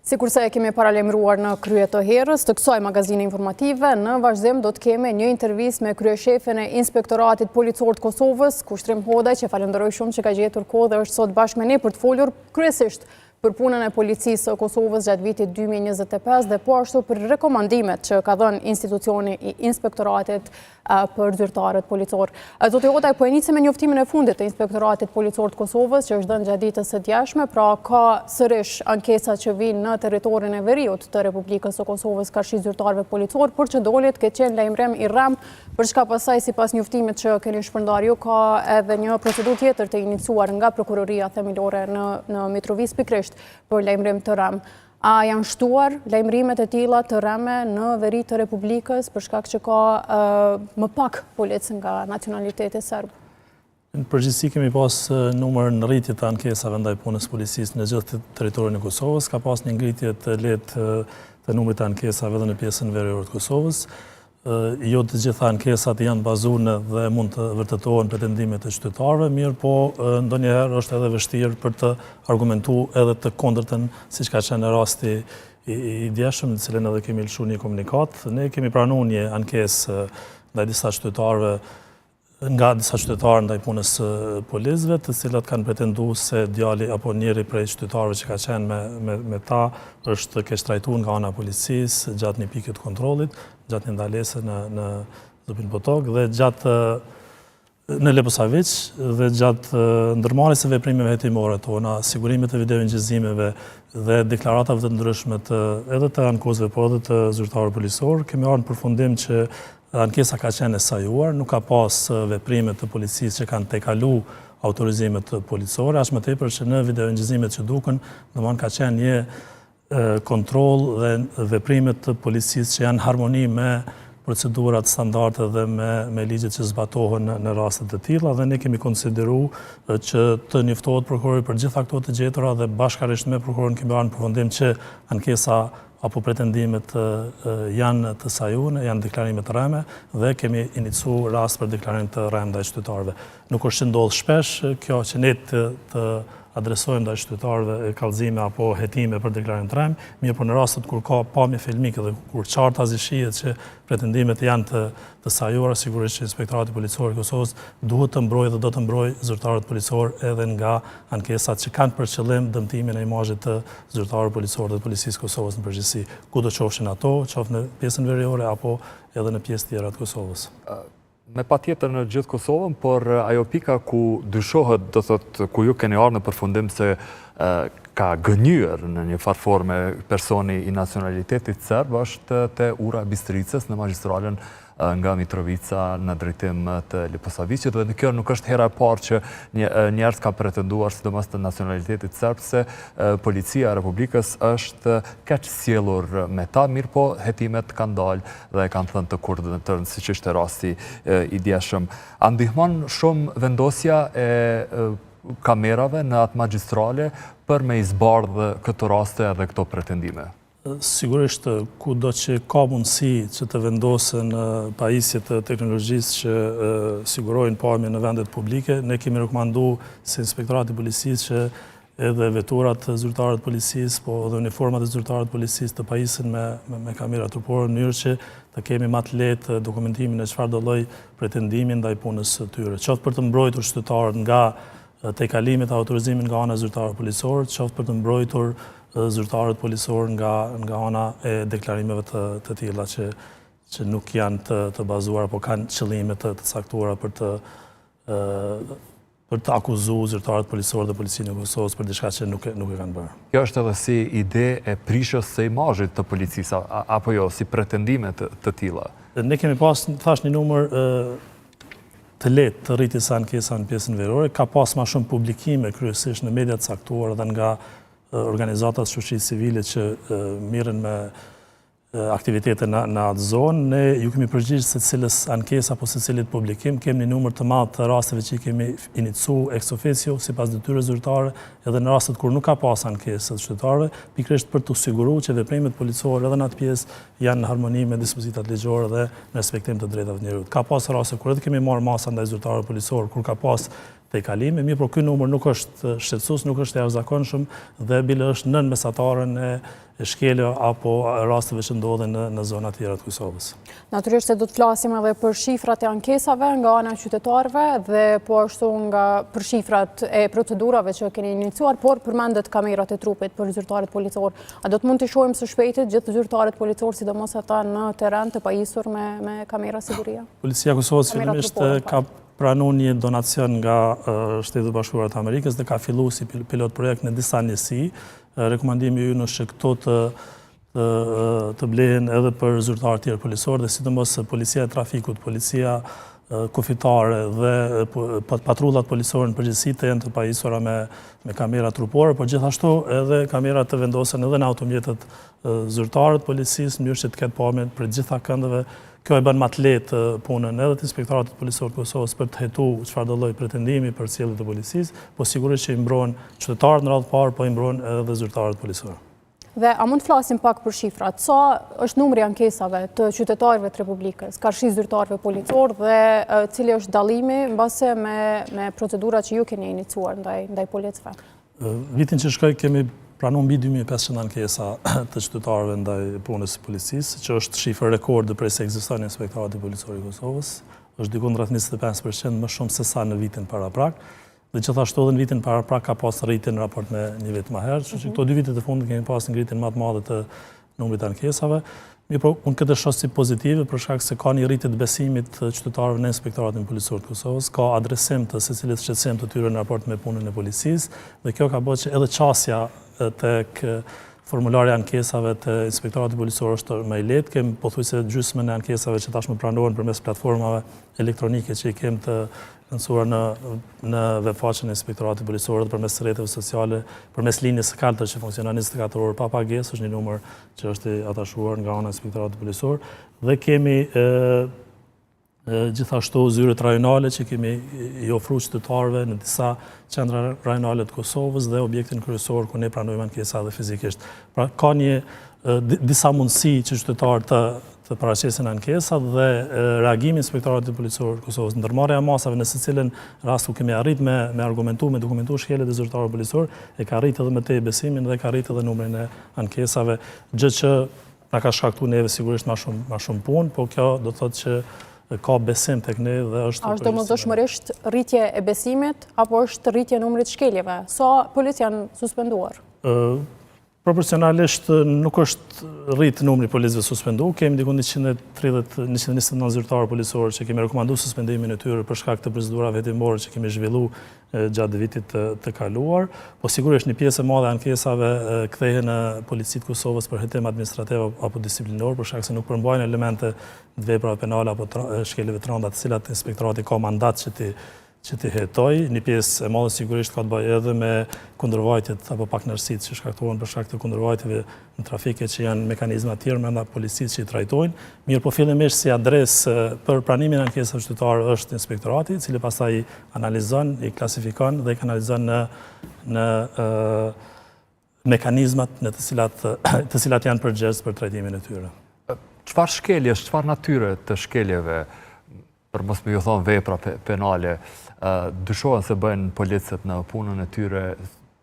Sikurse e kemi paralajmëruar në krye të herës të kësaj magazine informative, në vazhdim do të kemi një intervistë me kryeshefin e Inspektoratit Policor të Kosovës, Kushtrim Hodaj, që falënderoj shumë që ka gjetur kohë dhe është sot bashkë me ne për të folur kryesisht për punën e Policisë së Kosovës gjatë vitit 2025 dhe po ashtu për rekomandimet që ka dhënë institucioni i Inspektoratit për zyrtarët policorë. Zoti Hodaj, po e nisim me njoftimin e fundit të Inspektoratit Policor të Kosovës, që është dhënë gjatë ditës së djeshme, pra ka sërish ankesa që vijnë në territorin e veriut të Republikës së Kosovës karshi zyrtarëve policorë, por që doli të ketë qenë lajmërim i rremë, për çka pastaj sipas njoftimit që keni shpërndarë ju, ka edhe një procedurë tjetër të iniciuar nga Prokuroria Themelore në, në Mitrovicë pikërisht për lajmërim të rremë. A janë shtuar lajmërimet e tilla të rreme në veri të Republikës për shkak që ka më pak policë nga nacionaliteti serb? Në përgjithësi kemi pas numër në rritje të ankesave ndaj punës së policisë në gjithë territorin e Kosovës. Ka pas një ngritje të lehtë të numrit të ankesave edhe në pjesën veriore të Kosovës. Jo të gjitha ankesat janë bazuar në dhe mund të vërtetohen pretendimet e qytetarëve, mirëpo ndonjëherë është edhe vështirë për të argumentu edhe të kundërtën, siç ka qenë rasti i djeshëm, në cilën edhe kemi lëshu një komunikatë. Ne kemi pranu një ankesë ndaj disa qytetarëve nga disa qytetarë ndaj punës së policëve, të cilat kanë pretendu se djali apo njëri prej qytetarëve që ka qenë me, me, me ta është keqtrajtu nga ana e policisë gjatë një pike të kontrollit, gjatë një ndalese në, në Zubin Potok dhe gjatë në Leposaviq dhe gjatë ndërmarrjes së veprimeve hetimore tona, sigurimit të video-incizimeve dhe deklaratave të ndryshme të edhe të ankuesve, po edhe të zyrtarëve policorë, kemi ardhur në përfundim që Ankesa ka qenë e sajuar, nuk ka pas veprime të policisë që kanë tejkalu autorizimet policore, aq më tepër që në video-incizimet që duken, domethënë ka qenë një kontroll dhe veprime të policisë që janë në harmoni me procedurat standarde dhe me, me ligjet që zbatohen në, në raste të tilla dhe ne kemi konsideru që të njoftohet prokurori për gjitha këto të gjetura dhe bashkarisht me prokurorin kemi ardhur në përfundim që ankesa apo pretendimet janë të sajuara, janë deklarime të rreme dhe kemi inicu rast për deklarim të rremë ndaj qytetarëve. Nuk është që ndodh shpesh kjo që ne të, të adresojmë ndaj qytetarëve kallëzime apo hetime për deklarim të rremë, mirëpo në rastet kur ka pamje filmike dhe kur qartazi shihet që pretendimet janë të të sajuara, sigurisht që Inspektorati Policor i Kosovës duhet të mbrojë dhe do të mbrojë zyrtarët policorë edhe nga ankesat që kanë për qëllim dëmtimin e imazhit të zyrtarëve policorë dhe të Policisë së Kosovës në përgjithësi, kudo qofshin ato, qoftë në pjesën veriore apo edhe në pjesë tjera të Kosovës. Me patjetër në gjithë Kosovën, por ajo pika ku dyshohet, do thotë, ku ju keni ardhur në përfundim se ka gënjyer në një farë forme personi i nacionalitetit serb është te ura e Bistricës në magjistralen nga Mitrovica në drejtim të Leposaviqit dhe kjo nuk është hera e parë që njerëz kanë pretenduar sidomos të nacionalitetit serb se policia e Republikës është keqsjellur me ta, mirëpo hetimet kanë dalë dhe kanë thënë të kundërtën siç ishte rasti i djeshëm. A ndihmon shumë vendosja e kamerave në atë magjistrale për me i zbardhë këto raste edhe këto pretendime? Sigurisht, kudo që ka mundësi që të vendosen pajisje të teknologjisë që sigurojnë pamje në vendet publike, ne kemi rekomandu si Inspektorati i Policisë që edhe veturat e zyrtarëve të policisë, po edhe uniformat e zyrtarëve të policisë të pajisen me, me, me kamera trupore, në mënyrë që të kemi ma të lehtë dokumentimin e çfarëdo lloj pretendimi ndaj punës së tyre. Qoftë për të mbrojtur qytetarët nga tejkalimet e autorizimit nga ana e zyrtarëve policorë, qoftë për të mbrojtur zyrtarët policorë nga nga ana e deklarimeve të të tilla që që nuk janë të të bazuara apo kanë qëllime të, të caktuara për të për të akuzu zyrtarët policorë dhe policinë e Kosovës për diçka që nuk e, nuk e kanë bërë. Kjo është edhe si ide e prishjes së imazhit të policisë, apo jo, si pretendime të, të tilla? Ne kemi pas, thash, një numër të lehtë të rritjes së ankesave në pjesën veriore, ka pas ma shumë publikime kryesisht në media të caktuara dhe nga organizatat e shoqërisë civile që merren me aktivitete në, në atë zonë. Ne ju kemi përgjigj secilës ankesë apo secilit publikim, kemi një numër të madh të rasteve që i kemi inicu ex officio sipas detyrës zyrtare, edhe në rastet kur nuk ka pas ankesë të qytetarëve, pikërisht për t'u siguru që veprimet policore edhe në atë pjesë janë në harmoni me dispozitat ligjore dhe në respektim të drejtave të njeriut. Ka pas raste kur edhe kemi marrë masa ndaj zyrtarëve policorë, kur ka pas tejkalime, mirëpo ky numër nuk është shqetësues, nuk është i jashtëzakonshëm dhe bile është nën mesataren e shkeljeve apo rasteve që ndodhin në, në zona tjera të Kosovës. Natyrisht se do të flasim edhe për shifrat e ankesave nga ana e qytetarëve dhe po ashtu nga për shifrat e procedurave që keni iniciuar, por përmendët kamerat e trupit për zyrtarët policorë. A do të mund të shohim së shpejti gjithë zyrtarët policorë, sidomos ata në terren të pajisur me, me kamera sigurie? Policia e Kosovës fillimisht ka pranu një donacion nga Shtetet e Bashkuara të Amerikës dhe ka fillu si pilot projekt në disa njësi. Rekomandimi ynë është që këto të të blehen edhe për zyrtarë tjerë policorë dhe sidomos policia e trafikut, policia kufitare dhe patrullat policore në përgjithësi të jenë të pajisura me, me kamera trupore, por gjithashtu edhe kamera të vendosen edhe në automjetet zyrtare të policisë, në mënyrë që të ketë pamje prej gjitha këndeve Kjo e bën më të lehtë punën edhe të Inspektoratit Policor të Kosovës për të hetu çfarëdo lloj pretendimi për sjellje të policisë, po sigurisht që i mbron qytetarët në radhë të parë, po i mbron edhe zyrtarët policorë. Dhe a mund të flasim pak për shifrat? Sa është numri i ankesave të qytetarëve të Republikës, karshi zyrtarëve policorë dhe cili është dallimi mbase me me procedurat që ju keni iniciuar ndaj ndaj policëve? Vitin që shkoi kemi pranu mbi 2500 ankesa të qytetarëve ndaj punës së policisë, që është shifër rekord prej se ekziston Inspektorati Policor i Kosovës, është diku rreth 25% më shumë se sa në vitin paraprak. Dhe gjithashtu edhe në vitin paraprak ka pas rritje në raport me një vit më herët, kështu që këto dy vitet e fundit kemi pas ngritjen më të madhe të numrit të ankesave. Mirëpo, unë këtë e shoh si pozitive, për shkak se ka një rritje të besimit të qytetarëve në Inspektoratin Policor të Kosovës, ka adresim të secilit shqetësim të tyre në raport me punën e policisë, dhe kjo ka bërë që edhe qasja tek formulari i ankesave të Inspektoratit Policor është më i lehtë. Kemi pothuajse gjysmën e ankesave që tashmë pranohen përmes platformave elektronike që i kemi të lansuar në në webfaqen e Inspektoratit Policor dhe përmes rrjeteve sociale, përmes linjës së kaltër që funksionon 24 orë pa pagesë, është një numër që është i atashuar nga ana e Inspektoratit Policor dhe kemi ë gjithashtu zyret rajonale që kemi i ofru qytetarëve në disa qendra rajonale të Kosovës dhe objektin kryesor ku ne pranojmë ankesa edhe fizikisht. Pra ka një disa mundësi që qytetarët të të paraqesin ankesat dhe reagimi i Inspektoratit Policor të Kosovës, ndërmarrja e masave në secilin rast ku kemi arrit me me argumentu, me dokumentu shkeljet e zyrtarëve policorë, e ka rritë edhe më tej besimin dhe ka rritë edhe numrin e ankesave, gjë që na ka shkaktu neve sigurisht ma shumë ma shumë punë, po kjo do të thotë që ka besim tek ne dhe është A është domosdoshmërisht rritje e besimit apo është rritje e numrit të shkeljeve? Sa policë janë suspenduar? Proporcionalisht nuk është rrit numri i policëve suspendu, kemi diku 130, 129 zyrtarë policorë që kemi rekomandu suspendimin e tyre për shkak të procedurave hetimore që kemi zhvillu gjatë vitit të, të kaluar, po sigurisht një pjesë e madhe e ankesave kthehen në Policinë e Kosovës për hetim administrativ apo disiplinor, për shkak se nuk përmbajnë elemente të veprave penale apo shkeljeve të rënda, të cilat inspektorati ka mandat që t'i që t'i hetojë. Një pjesë e madhe sigurisht ka të bëjë edhe me kundërvajtjet apo pakënaqësitë që shkaktohen për shkak të kundërvajtjeve në trafik e që janë mekanizma të tjerë brenda policisë që i trajtojnë. Mirëpo fillimisht si adresë për pranimin e ankesave qytetare është inspektorati, i cili pastaj i analizon, i klasifikon dhe i kanalizon në në mekanizmat në të cilat të cilat janë përgjegjës për trajtimin e tyre. Çfarë shkeljesh, çfarë natyre të shkeljeve për mos me ju thonë vepra penale, dyshohen se bëjnë policët në punën e tyre,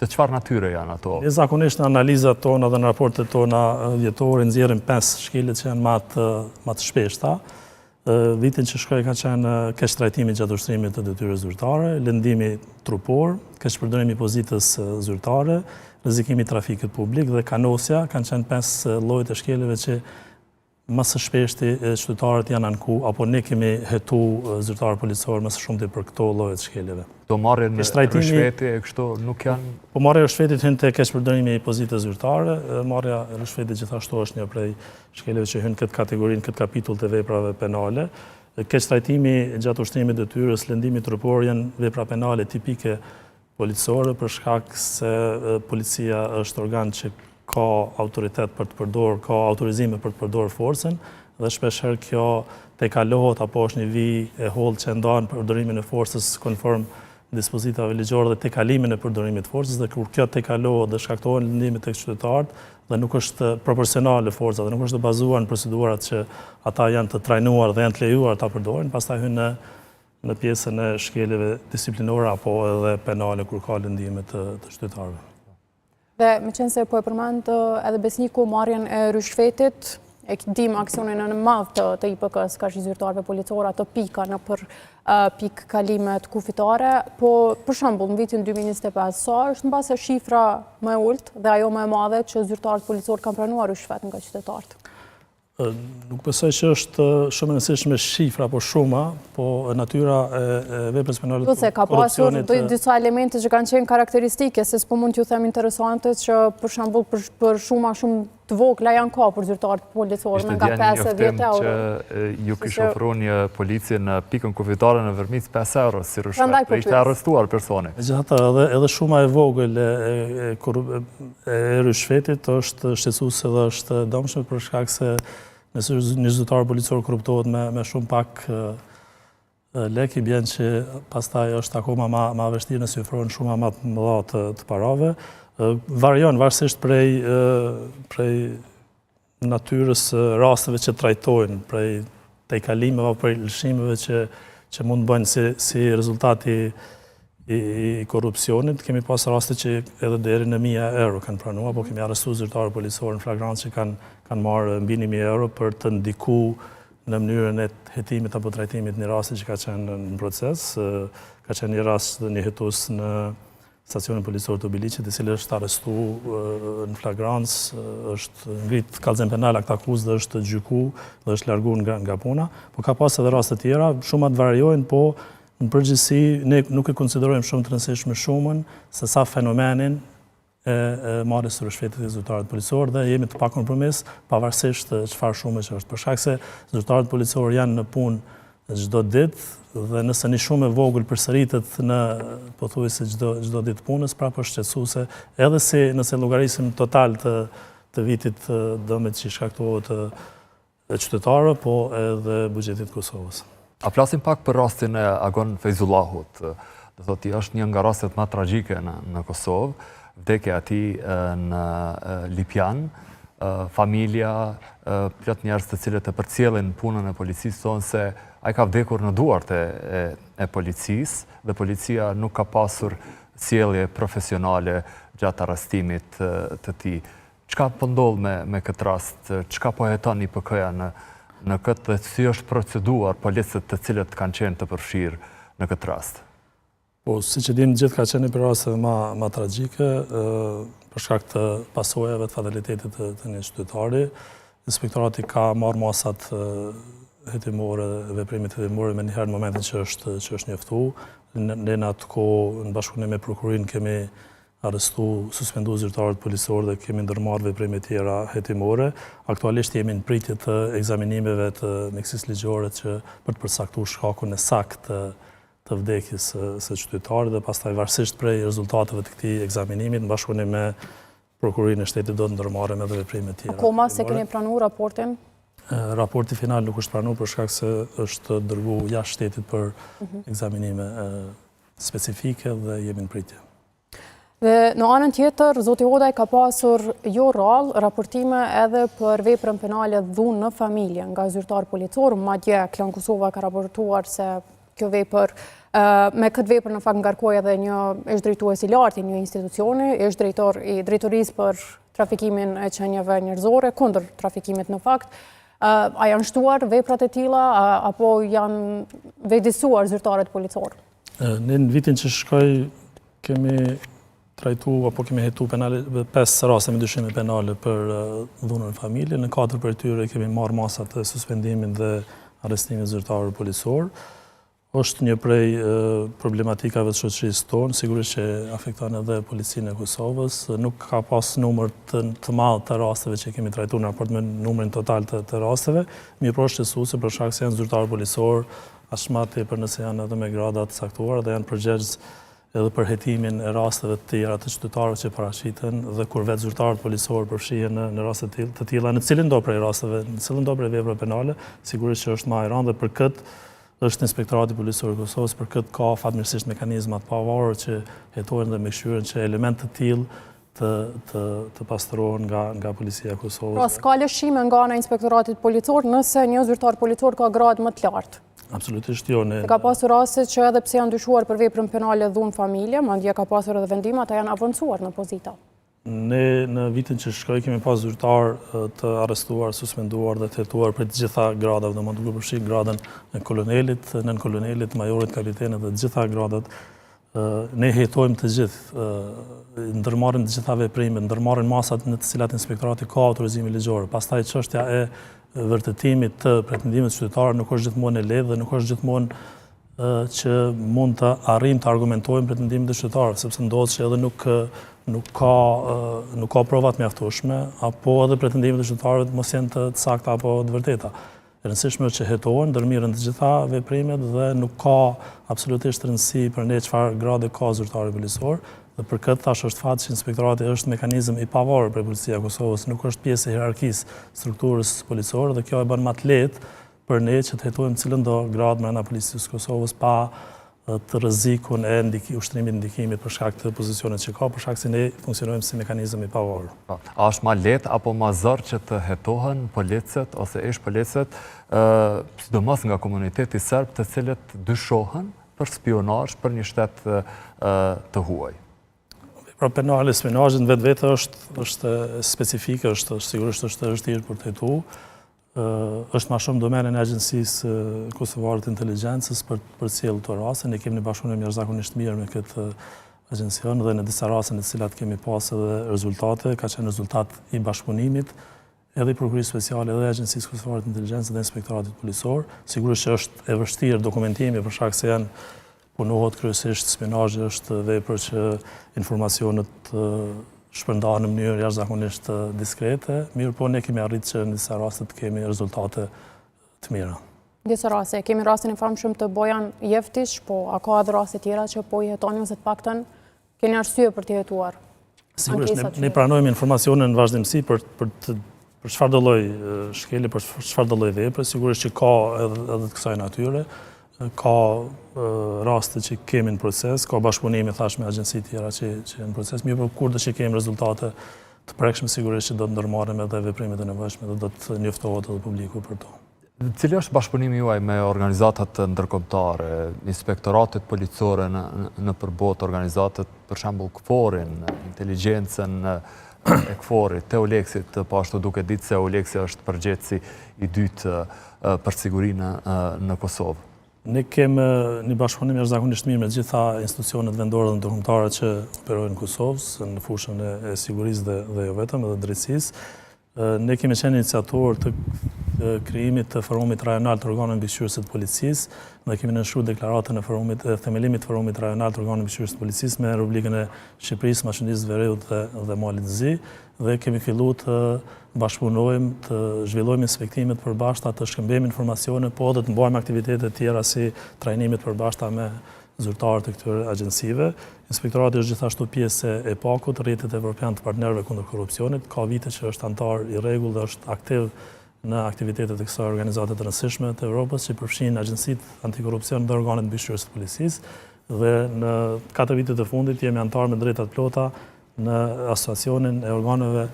të çfarë natyre janë ato? Ne zakonisht në analizat tona dhe në raportet tona vjetore nxjerrim 5 shkelje që janë ma të, ma të shpeshta. Vitin që shkoi ka qenë keqtrajtimi gjatë ushtrimit të detyrës zyrtare, lëndimi trupor, keqpërdorimi i pozitës zyrtare, rrezikimi i trafikut publik dhe kanosja kanë qenë 5 llojet e shkeljeve që Më së shpeshti qytetarët janë anku, apo ne kemi hetu zyrtarë policorë më së shumti për këto lloje të shkeljeve. Këto marrjen e ryshfeti e kështu nuk janë... Po marrja e ryshfetit hyn te keqpërdorimi i pozitës zyrtare, marrja e ryshfetit gjithashtu është një prej shkeljeve që hyn në këtë kategori, në këtë kapitull të veprave penale. Keqtrajtimi gjatë ushtrimit të detyrës, lëndimi trupor janë vepra penale tipike policore për shkak se policia është organ që ka autoritet për të përdorë, ka autorizime për të përdorë forcën dhe shpeshherë kjo tejkalohet apo është një vijë e hollë që ndan përdorimin e forcës konform dispozitave ligjore dhe tejkalimin e përdorimit të forcës dhe kur kjo tejkalohet dhe shkaktohen lëndime tek qytetarët dhe nuk është proporcionale forca dhe nuk është e bazuar në procedurat që ata janë të trajnuar dhe janë të lejuar ta përdorin, pastaj hyn në. në pjesën e shkeljeve disiplinore apo edhe penale kur ka lëndime të qytetarëve. Dhe meqenëse po e përmend edhe Besniku marrjen e ryshfetit, e dim aksionin e madh të, të IPK-së, karshi zyrtarëve policorë, ato pika nëpër pikëkalimet kufitare, po për shembull në vitin 2025, sa është mbase shifra më e ulët dhe ajo më e madhe që zyrtarët policorë kanë pranuar ryshfet nga qytetarët? Nuk besoj që është shumë e rëndësishme shifra apo shuma, po natyra e veprës penale të korrupsionit... Ka pasur disa elemente që kanë qenë karakteristike, se s'po mund t'ju them interesante që për shembull për shuma shumë të vogla janë kapur zyrtarët policorë me nga 5-10 euro. që ju kish ofru një polici në pikën kufitare në Vërmicë 5 euro, si ryshfet, po ishte arrestuar personi. Megjithatë, edhe shuma e vogël e e ryshfetit është shqetësuese dhe është e dëmshme për shkak se nëse një zyrtar policor korruptohet me, me shumë pak lek i bjen që pastaj është akoma ma, ma vështirë nëse ofrohen shuma ma të mëdha të, të parave. Varion varësisht prej, prej natyrës së rasteve që trajtojnë, prej tejkalimeve apo prej lëshimeve që që mund të bëjnë si si rezultat i i korrupsionit, kemi pas raste që edhe deri në 1000 euro kanë pranuar, apo kemi arrestu zyrtarë policorë në flagrancë që kanë kanë marrë mbi 1000 euro për të ndiku në mënyrën e hetimit apo trajtimit një rasti që ka qenë në proces. Ka qenë një rast dhe një hetues në stacionin policor të Obiliqit, i cili është arrestu në flagrancë, është ngrit kallëzim penal aktakuzë dhe është gjyku dhe është largu nga, nga puna. Po ka pas edhe raste tjera, shumat variojnë, po në përgjithësi ne nuk e konsiderojmë shumë të rëndësishme shumën, se sa fenomenin e, e marrjes së ryshfetit te zyrtarët policorë dhe jemi të pakompromis, pavarësisht çfarë shume që është. Për shkak se zyrtarët policorë janë në punë çdo ditë dhe nëse një shumë e vogël përsëritet në pothuajse çdo çdo ditë punës, prapë është shqetësuese, edhe si nëse llogarisim total të të vitit dëmit që i shkaktohet qytetarëve, po edhe buxhetit të Kosovës. A flasim pak për rastin e Agon Fejzullahut? Do thotë, është një nga rastet më tragjike në në Kosovë, vdekja e tij në Lipjan, familja, plot njerëz të cilët e përcjellin punën e policisë thonë se ai ka vdekur në duart e, e, e policisë dhe policia nuk ka pasur sjellje profesionale gjatë arrestimit të tij. Çka po ndodh me, me këtë rast? Çka po heton IPK-ja në, në këtë dhe si është proceduar policët të cilët kanë qenë të përfshirë në këtë rast? Po, siç e dimë gjithë ka qenë një prej rasteve ma, ma tragjike, për shkak të pasojave të fatalitetit të, të një qytetari. Inspektorati ka marrë masat hetimore, veprimet hetimore menjëherë në momentin që është, që është njoftu. Ne në atë kohë, në bashkëpunim me prokurorinë, kemi arrestu, suspendu zyrtarët policorë dhe kemi ndërmarrë veprime tjera hetimore. Aktualisht jemi në pritje të ekzaminimeve të mjekësisë ligjore që për të përcaktuar shkakun e saktë të të vdekjes së qytetarit dhe pastaj varësisht prej rezultateve të këtij ekzaminimit, në bashkëpunim me prokurorinë e shtetit do të ndërmarrim edhe veprime tjera. Akoma s'e keni pranu raportin? Raporti final nuk është pranu për shkak se është dërgu jashtë shtetit për mhm. ekzaminime specifike dhe jemi në pritje. Dhe në anën tjetër, Zoti Hodaj ka pasur jo rrallë raportime edhe për veprën penale dhunë në familje nga zyrtarë policorë, madje Klan Kosova ka raportuar se kjo vepër, me këtë vepër në fakt ngarkohej edhe një ish drejtues i lartë i një institucioni, ish drejtor i drejtorisë për trafikimin e qenieve njerëzore, kundër trafikimit në fakt, a janë shtuar veprat e tilla, apo janë vetëdijësuar zyrtarët policorë? Ne në vitin që shkoi kemi trajtu apo kemi hetu penale, 5 raste me dyshime penale për dhunën në familje. Në 4 prej tyre kemi marrë masat e suspendimit dhe arrestimit zyrtarëve policorë. Është një prej problematikave të shoqërisë tonë, sigurisht që afekton edhe policinë e Kosovës. Nuk ka pas numër të, të madh të rasteve që kemi trajtu në raport me numrin total të, të rasteve, mirëpo është shqetësuese për shkak se janë zyrtarë policorë, Aq ma tepër nëse janë edhe me grada të caktuara dhe janë përgjegjës edhe për hetimin e rasteve të tjera të qytetarëve që paraqiten dhe kur vetë zyrtarët policorë përfshihen në, në raste të tilla, në cilindo prej rasteve, në cilindo prej veprave penale, sigurisht që është ma e rëndë dhe për këtë është Inspektorati Policor i Kosovës, për këtë ka fatmirësisht mekanizma të pavarur që hetojnë dhe mbikëqyrin që elementë të tillë të, të, të pastrohen nga, nga Policia e Kosovës. Pra, s'ka lëshime nga ana e Inspektoratit Policor nëse një zyrtar policor ka gradë më të lartë? Absolutisht jo. Ne... Ka pasur raste që edhe pse janë dyshuar për veprën penale dhunë në familje, madje ka pasur edhe vendime, ata janë avancuar në pozita. Ne në vitin që shkoi kemi pas zyrtarë të arrestuar, suspenduar dhe të hetuar prej të gjitha gradave, domethënë duke përfshi gradën e kolonelit, nënkolonelit, majorit, kapitenit dhe të gjitha gradat. Ne hetojmë të gjithë, ndërmarrim të gjitha veprimet, ndërmarrim masat në të cilat inspektorati ka autorizime ligjore. Pastaj çështja e vërtetimit të pretendimit qytetarëve nuk është gjithmonë e lehtë dhe nuk është gjithmonë që mund të arrijmë të argumentojmë pretendimet e qytetarëve, sepse ndodh që edhe nuk nuk ka nuk ka prova të mjaftueshme apo edhe pretendimet e qytetarëve të mos jenë të sakta apo të vërteta. E rëndësishme është që hetohen, ndërmirren të gjitha veprimet dhe nuk ka absolutisht rëndësi për ne çfarë grade ka zyrtari policor dhe për këtë tash është fat që inspektorati është mekanizëm i pavarur prej Policia e Kosovës, nuk është pjesë e hierarkisë strukturës policore dhe kjo e bën më të lehtë për ne që të hetojmë cilëndo gradë mrena Policisë së Kosovës pa të rrezikun e ushtrimit ndikimit për shkak të pozicionit që ka, për shkak se ne funksionojmë si mekanizëm i pavarur. Po, a është ma lehtë apo ma zor që të hetohen policët ose ish policët, sidomos nga komuniteti serb, të cilët dyshohen për spionazh për një shtet të huaj? Vepra penale e spionazhit në vetvete është, është specifike, është, sigurisht është e vështirë për të hetu. Është ma shumë domenin e Agjencisë Kosovare të Inteligjencës për të përcjellë këto raste. Ne kemi një bashkëpunim jashtëzakonisht mirë me këtë agjencion dhe në disa raste në të cilat kemi pas edhe rezultate, ka qenë rezultat i bashkëpunimit edhe i Prokurorisë Speciale, edhe i Agjencisë Kosovare të Inteligjencës dhe Inspektoratit Policor. Sigurisht që është e vështirë dokumentimi për shkak se janë punohet kryesisht spionazhi është vepër që informacionet shpërndahen në mënyrë jashtëzakonisht diskrete, mirëpo ne kemi arritë që në disa raste të kemi rezultate të mira. Në disa raste, kemi rastin e famshëm të Bojan Jeftiq, po a ka edhe raste tjera që po i hetoni ose të paktën Keni arsye për t'i hetuar? Sigurisht, ne, ne pranojmë informacione në vazhdimësi për, për, të, për çfarëdo lloj shkelje, për çfarëdo lloj vepre, sigurisht që ka edhe, edhe të kësaj natyre, ka raste që kemi në proces, ka bashkëpunime thash me agjenci tjera që, që janë në proces, mirëpo kurdo që kemi rezultate të prekshme, sigurisht që do të ndërmarrim edhe veprimet e nevojshme dhe do të njoftohet edhe publiku për to. Cili është bashkëpunimi juaj me organizatat ndërkombëtare, inspektoratet policore nëpër botë, organizatat për shembull KFOR-in, inteligjencën e KFOR-it, të EULEX-it, po ashtu duke ditë se EULEX-i është përgjegjësi i dytë për sigurinë në Kosovë. Ne kemi një bashkëpunim jashtëzakonisht mirë me të gjitha institucionet vendore dhe ndërkombëtare që operojnë në Kosovë, në fushën e sigurisë dhe, dhe jo vetëm, edhe drejtësisë. Ne kemi qenë iniciatorë të krijimit të forumit rajonal të organeve mbikëqyrëse të policisë dhe kemi nënshkruar deklaratën e forumit e themelimit të forumit rajonal të organeve mbikëqyrëse të policisë me Republikën e Shqipërisë, Maqedonisë së Veriut dhe, dhe Malit të Zi dhe kemi filluar të bashkëpunojmë, të zhvillojmë inspektime të përbashkëta, të shkëmbejmë informacione, po edhe të mbajmë aktivitete të tjera si trajnime të përbashkëta me zyrtarë të këtyre agjencive. Inspektorati është gjithashtu pjesë e EPAK-ut, Rrjetit Evropian të Partnerëve Kundër Korrupsionit, ka vite që është anëtar i rregullt dhe është aktiv në aktivitetet e kësaj organizate të rëndësishme të Evropës, që përfshin agjencitë antikorrupsion dhe organet mbikëqyrëse të policisë, dhe në katër vitet e fundit jemi anëtar me drejta të plota në Asociacionin e Organeve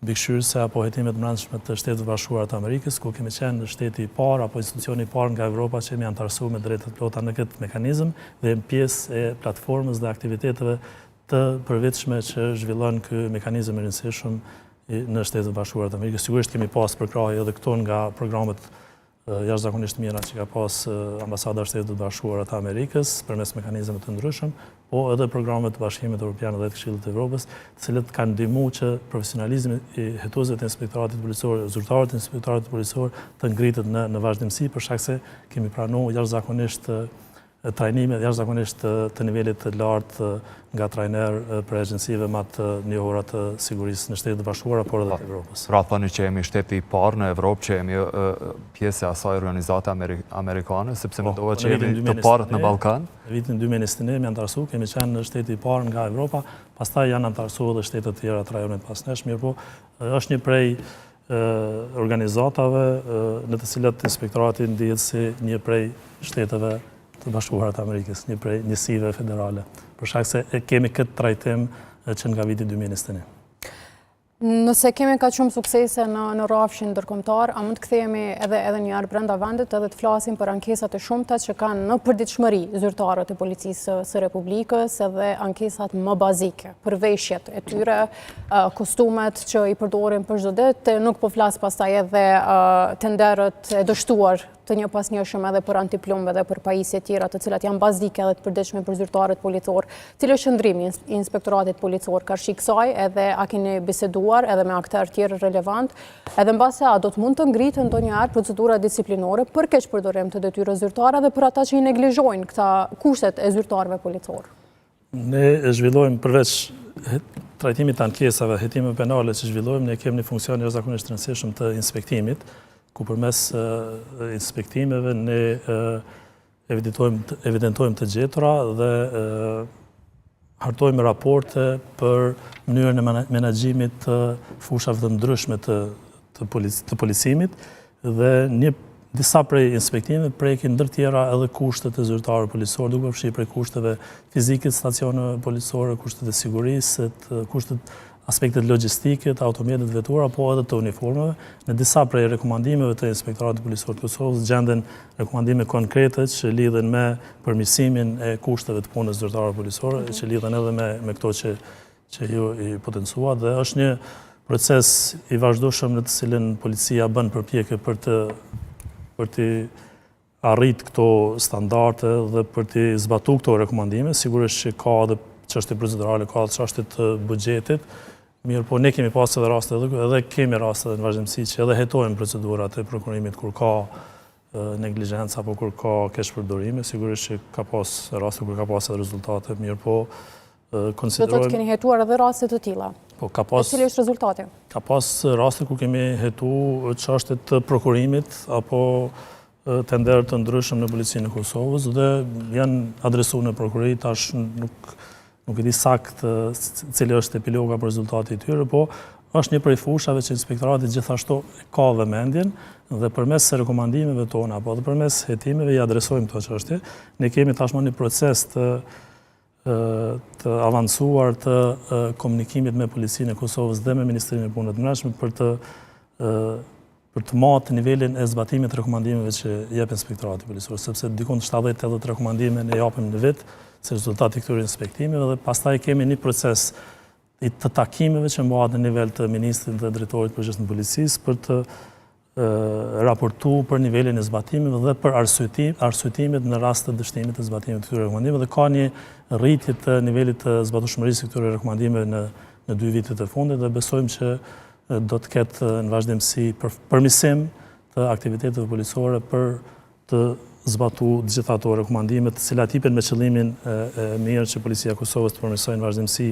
Mbikëqyrëse apo Hetime të Brendshme të Shteteve të Bashkuara të Amerikës, ku kemi qenë shteti i parë apo institucioni i parë nga Evropa që jemi anëtarësuar me drejta të plota në këtë mekanizëm dhe jemi pjesë e platformës dhe aktiviteteve të përvitshme që zhvillon ky mekanizëm i rëndësishëm në Shtetet e Bashkuara të Amerikës. Sigurisht kemi pas përkrahje edhe këtu nga programet jashtëzakonisht të mira që ka pas Ambasada e Shteteve të Bashkuara të Amerikës përmes mekanizmave të ndryshëm, po edhe programet të Bashkimit Evropian dhe të Këshillit të Evropës, të cilët kanë ndihmuar që profesionalizmi i hetuesve të inspektoratit policor, zyrtarët e inspektoratit policor të ngritet në në vazhdimësi për shkak se kemi pranuar jashtëzakonisht trajnime jashtëzakonisht të, të nivelit të lartë nga trajnerë prej agjencive ma të njohura të sigurisë në Shtetet e Bashkuara, por edhe të Evropës. Pra thoni që jemi shteti i parë në Evropë që jemi pjesë e asaj organizate amerikane, sepse po, mendova që jemi të parët në Ballkan. Në vitin 2021 jemi anëtarësu, kemi qenë në shteti i parë nga Evropa, pastaj janë anëtarësu edhe shtetet tjera të rajonit pas nesh, mirëpo është një prej organizatave në të cilat inspektorati ndihet si një prej shteteve të bashkuara të Amerikës, një prej njësive federale, për shkak se e kemi këtë trajtim që nga viti 2021. Nëse kemi kaq shumë suksese në në rrafshin ndërkombëtar, a mund të kthehemi edhe edhe një herë brenda vendit edhe të flasim për ankesat e shumta që kanë në përditshmëri zyrtarët e Policisë së, së Republikës edhe ankesat më bazike për veshjet e tyre, kostumet që i përdorin për çdo ditë, nuk po flas pastaj edhe tenderët e dështuar të njëpasnjëshëm edhe për antiplumb edhe për pajisje tjera të cilat janë bazike edhe të përditshme për zyrtarët policor. Cili është qëndrimi i inspektoratit policor karshi kësaj edhe a keni biseduar edhe me akterë tjerë relevant, edhe mbase a do të mund të ngriten ndonjëherë procedura disiplinore për keqpërdorim të detyrës zyrtare dhe për ata që i neglizhojnë këta kushtet e zyrtarëve policorë? Ne e zhvillojmë përveç trajtimit të ankesave, hetimeve penale që zhvillojmë, ne kemi një funksion jashtëzakonisht të rëndësishëm të inspektimit, ku përmes inspektimeve ne evidentojmë, evidentojmë të gjetura dhe hartojmë raporte për mënyrën e menaxhimit të fushave të ndryshme të të, të policimit dhe një disa prej inspektimeve prekin ndër tjera edhe kushtet e zyrtarëve policorë, duke përfshirë prej kushteve fizike të stacioneve policore, kushtet e sigurisë, kushtet aspektet logjistike të automjeteve të vetura, po edhe të uniformave. Në disa prej rekomandimeve të Inspektoratit Policor të Kosovës gjenden rekomandime konkrete që lidhen me përmirësimin e kushteve të punës zyrtarëve policorë, mhm. që lidhen edhe me me këto që që ju i potencuat dhe është një proces i vazhdueshëm në të cilin policia bën përpjekje për të për të arrit këto standarde dhe për t'i zbatu këto rekomandime, sigurisht që ka edhe çështje procedurale, ka edhe çështje të buxhetit, mirëpo ne kemi pas edhe raste edhe, edhe kemi raste edhe në vazhdimësi që edhe hetojmë procedurat e prokurimit kur ka neglizhencë apo kur ka keqpërdorime, sigurisht që ka pas raste kur ka pas edhe rezultate, mirëpo konsiderojmë... Do të thotë keni hetuar edhe raste të tilla? Po, ka pas... E cili është rezultati? Ka pas raste kur kemi hetu çështje të prokurimit apo tenderë të ndryshëm në Policinë e Kosovës dhe janë adresu në prokurori, tash nuk, nuk e di sakt cili është epilogu apo rezultati i tyre, po është një prej fushave që inspektorati gjithashtu ka vëmendjen dhe përmes rekomandimeve tona, apo dhe përmes hetimeve i adresojmë këto çështje. Ne kemi tashmë një proces të të avancuar të komunikimit me Policinë e Kosovës dhe me Ministrinë e Punëve të Brendshme për të për të matë nivelin e zbatimit të rekomandimeve që jep inspektorati policor, sepse dikund 70-80 rekomandime ne japim në vit si rezultat i këtyre inspektimeve dhe pastaj kemi një proces të takimeve që mbahet në nivel të ministrit dhe drejtorit përgjithshëm të policisë për të raportu për nivelin e zbatimeve dhe për arsyetimet në rast të dështimit të zbatimit të këtyre rekomandimeve dhe ka një rritje të nivelit të zbatueshmërisë së këtyre rekomandimeve në në dy vitet e fundit dhe besojmë që do të ketë në vazhdimësi për përmirësim të aktiviteteve policore për të zbatu të gjitha ato rekomandime të cilat jepen me qëllimin e mirë që Policia e Kosovës të përmirësojë në vazhdimësi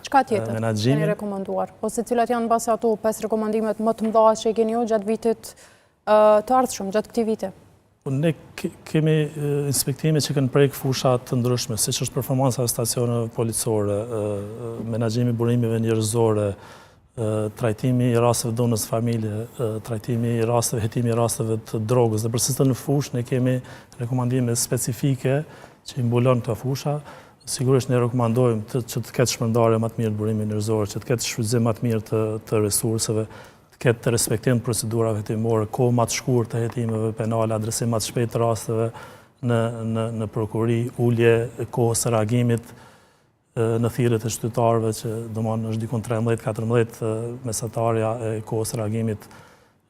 Çka tjetër keni rekomanduar? Ose cilat janë mbase ato 5 rekomandimet më të mëdha që i keni ju gjatë vitit të ardhshëm, gjatë këtij viti? Po, ne kemi inspektime që kanë prek fusha të ndryshme, siç është performanca e stacioneve policore, menaxhimi i burimeve njerëzore, trajtimi i rasteve dhunës në familje, trajtimi i rasteve, hetimi i rasteve të drogës. Dhe për secilën fushë ne kemi rekomandime specifike që i mbulon këto fusha. Sigurisht ne rekomandojmë të, që të ketë shpërndarje më të mirë të burimeve njerëzore, që të ketë shfrytëzim më të mirë të, të resurseve, të ketë respektim të procedurave hetimore, kohë më të shkurtë të hetimeve penale, adresim më të shpejtë të rasteve në, në, në prokurori, ulje kohës së reagimit, në thirrjet e qytetarëve që domethënë është dikun 13-14 mesatarja e kohës së reagimit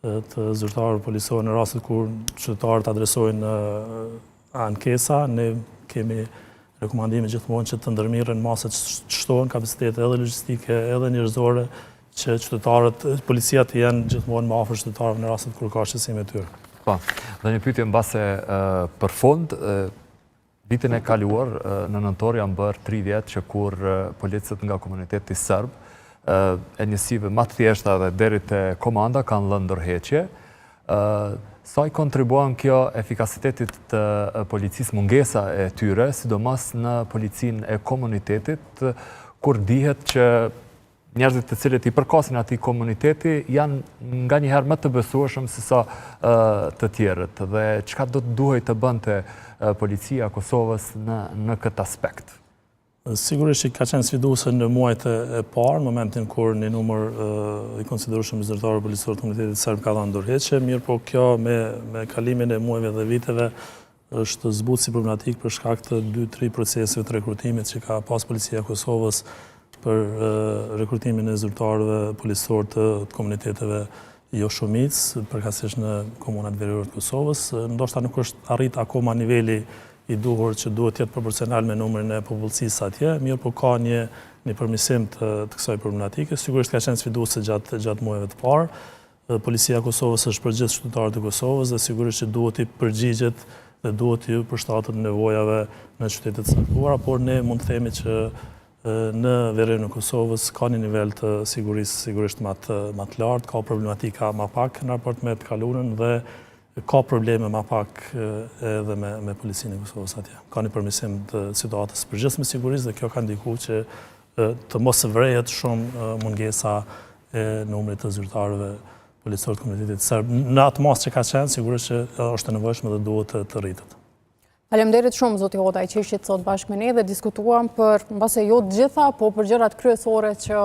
të zyrtarëve policorë në rastet kur qytetarët adresojnë ankesa, ne kemi rekomandime gjithmonë që të ndërmirren masat që të shtohen kapacitete edhe logjistike edhe njerëzore që qytetarët, policia të jenë gjithmonë më afër qytetarëve në rastet kur ka shqetësime të tyre. Po, dhe një pyetje mbase për fund, Vitin e kaluar, në nëntor janë bërë 3 vjet që kur policët nga komuniteti serb, e njësive ma të thjeshta dhe deri te komanda kanë dhënë dorëheqje. Sa i kontribuon kjo efikasitetit të policisë mungesa e tyre, sidomos në policinë e komunitetit, kur dihet që njerëzit të cilët i përkasin atij komuniteti janë nganjëherë më të besueshëm se sa të tjerët dhe çka do të duhej të bënte policia e Kosovës në në këtë aspekt? Sigurisht që ka qenë sfiduese në muajt e parë, në momentin kur një numër i konsiderueshëm i zyrtarëve policorë të komunitetit serb ka dhënë dorëheqje, mirëpo kjo me me kalimin e muajve dhe viteve është zbutë si problematikë për shkak të 2-3 proceseve të rekrutimit që ka pas Policia e Kosovës për rekrutimin e zyrtarëve policorë të komuniteteve jo shumicë, përkatësisht në komunat veriore të Kosovës. Ndoshta nuk është arrit akoma niveli i duhur që duhet të jetë proporcional me numrin e popullsisë atje, mirëpo ka një një përmirësim të, të kësaj problematike. Sigurisht ka qenë sfiduese gjatë gjatë muajve të parë. Policia e Kosovës është për gjithë qytetarët e Kosovës dhe sigurisht që duhet t'i përgjigjet dhe duhet t'i përshtatet nevojave në qytete të caktuara, por ne mund të themi që në veriun e Kosovës ka një nivel të sigurisë sigurisht ma të, ma të lartë, ka problematika ma pak në raport me të kaluarën dhe ka probleme ma pak edhe me, me policinë e Kosovës atje. Ka një përmirësim të situatës së përgjithshme sigurisë dhe kjo ka ndiku që të mos vërehet shumë mungesa e numrit të zyrtarëve policorë të komunitetit serb. Në atë masë që ka qenë, sigurisht që është e nevojshme dhe duhet të, të rritet. Faleminderit shumë zoti Hodaj që ishit sot bashkë me ne dhe diskutuam për mbase jo të gjitha, po për gjërat kryesore që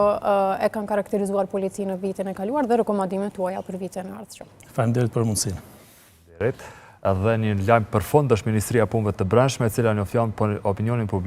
e kanë karakterizuar policinë në vitin e kaluar dhe rekomandimet tuaja për vitin e ardhshëm. Faleminderit për mundësinë. Faleminderit. Edhe një lajm për fund është Ministria e Punëve të Brendshme, e cila njofton opinionin publik.